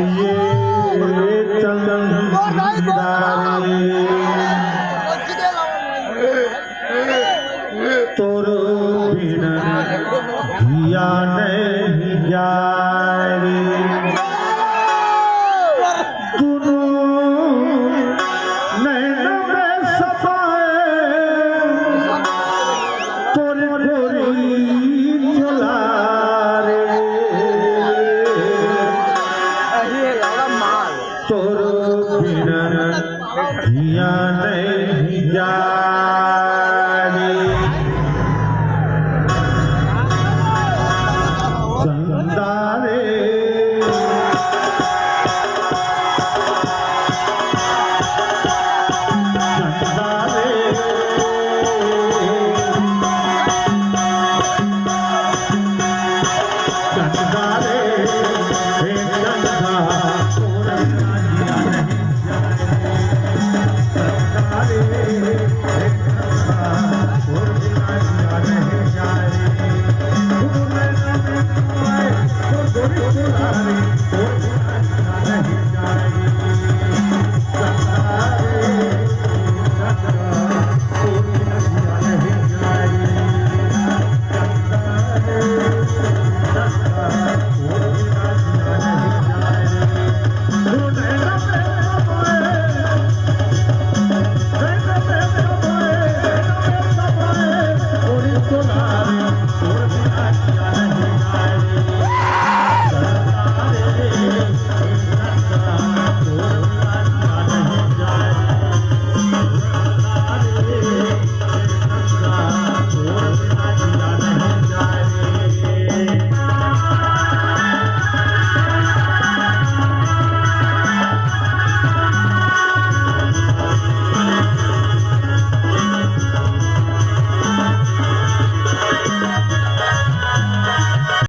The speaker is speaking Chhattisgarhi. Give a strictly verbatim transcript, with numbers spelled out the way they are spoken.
ये चंदा रे, तोर बिना जिया नहीं जाए। दुनू नैन में सफाए तोर गोरी चला रे। तोर बिना जिया नहीं जाए। चंदा रे, चंदा रे, चंदा रे, हे चंदा, तोर बिना जिया नहीं